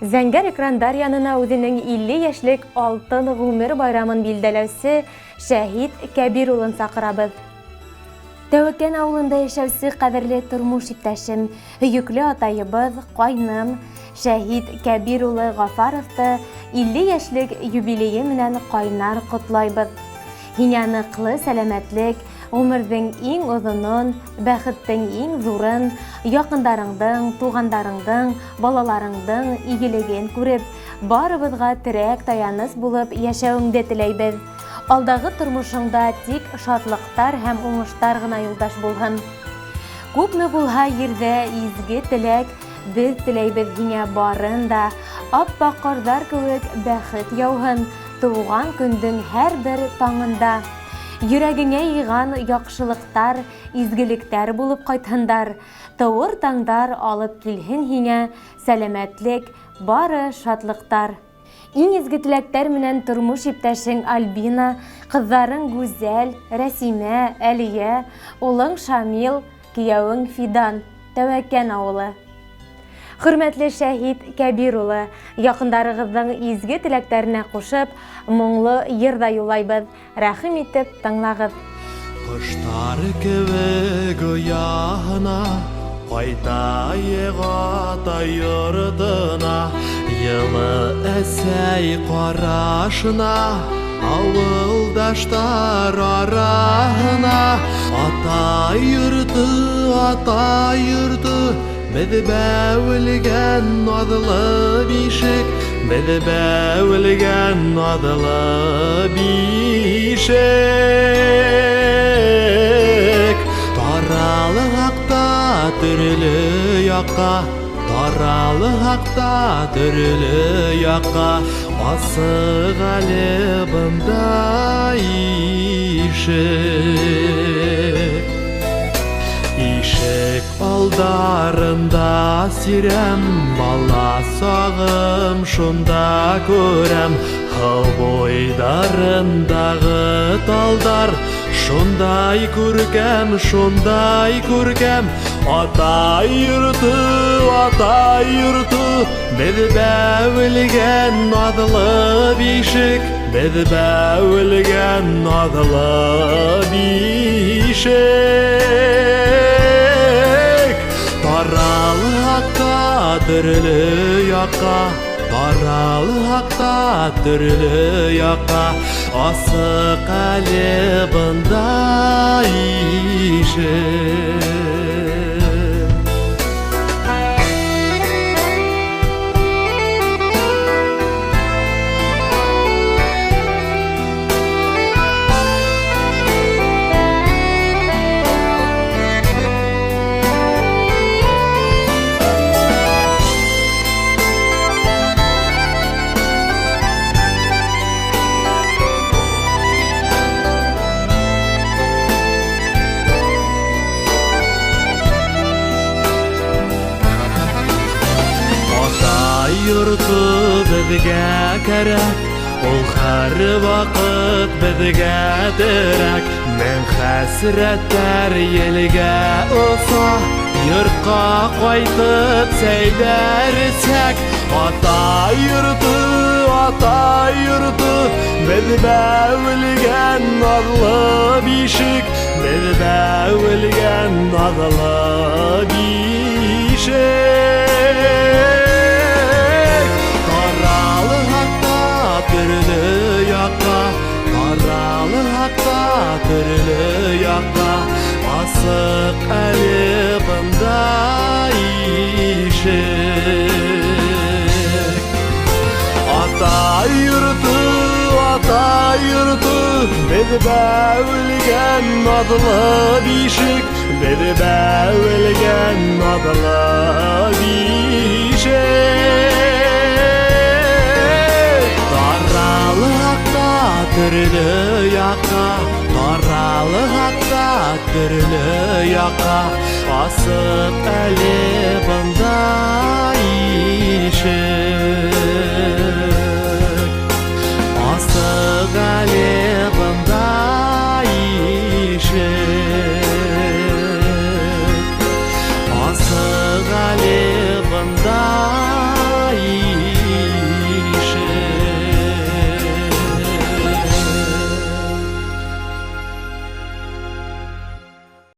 Зәңгәр экрандар янына үҙенең 50 йәшлек алтын ғүмер байрамын билдәләүсе Шәһит Кәбир улын саҡырабыҙ. Тәүәкән ауылында йәшәүсе ҡәҙерле тормош иптәшем, һөйөклө атайыбыҙ, ҡайным Шәһит Кәбир улы Ғафаровты 50 йәшлек юбилейы менән ҡайнар ҡотлайбыҙ. Һиңә ныҡлы сәләмәтлек, ғүмерҙең иң оҙонон, бәхеттең иң ҙурын, яҡындарыңдың, туғандарыңдың, балаларыңдың игелеген күреп, барыбыҙға терәк таяныс булып йәшәүеңде теләйбеҙ. Алдағы тормошоңда тик шатлыҡтар һәм уңыштар ғына юлдаш булһын. Күпме булһа ерҙә изге теләк, беҙ теләйбеҙ һиңә барын да, аппаҡ ҡарҙар кеүек бәхет яуһын тыуған көндөң һәр бер таңында. Йөрәгеңә йыйған яҡшылыҡтар, изгелектәр булып ҡайтһындар. Тыуыр таңдар алып килһен һиңә сәләмәтлек, бары шатлыҡтар. Иң изге теләктәр менән тормош иптәшең Альбина, ҡыҙҙарың Гүзәл, Рәсимә, Әлиә, улың Шамил, кейәүең Фидан, Тәүәкән ауылы. Хөрмәтле Шәһит Кәбир улы, яҡындарығыҙҙың изге теләктәренә ҡушып, моңло йыр ҙа юллайбыҙ. Рәхим итеп тыңлағыҙ. Ҡоштар кеүек ояһына ҡайтайыҡ ата йортона, йылы әсәй ҡарашына, ауылдаштар араһына. Ата йорто, ата йорто, беҙ бәүелгән наҙлы бишек, беҙ бәүелгән наҙлы бишек. Таралыһаҡ та төрлө яҡҡа, таралыһаҡ та төрлө яҡҡа, асыҡ әле бында ишек. Ишек алдарында сирәм, бала сағым шунда күрәм. Һыу буйҙарындағы талдар шундай күркәм, шундай күркәм. Ата йорто, ата йорто, беҙ бәүелгән наҙлы бишек, беҙ бәүелгән наҙлы бишек. Таралыһаҡ та төрлө яҡҡа, таралыһаҡ та төрлө яҡҡа, асыҡ әле бында ишек. Йорто беҙгә кәрәк, ул һәр ваҡыт беҙгә терәк. Мең хәсрәттәр елгә оса, йортҡа ҡайтып сәйҙәр эсһәк. Ата йорто, ата йорто, беҙ бәүелгән наҙлы бишек, беҙ бәүелгән наҙлы бишек. Таралыһаҡ та төрлө яҡҡа, таралыһаҡ та төрлө яҡҡа, асыҡ әле бында ишек. Ата йорто, ата йорто, беҙ бәүелгән наҙлы бишек, беҙ бәүелгән наҙлы бишек. Таралыһаҡ та төрлө яҡҡа, таралыһаҡ та төрлө яҡҡа, асыҡ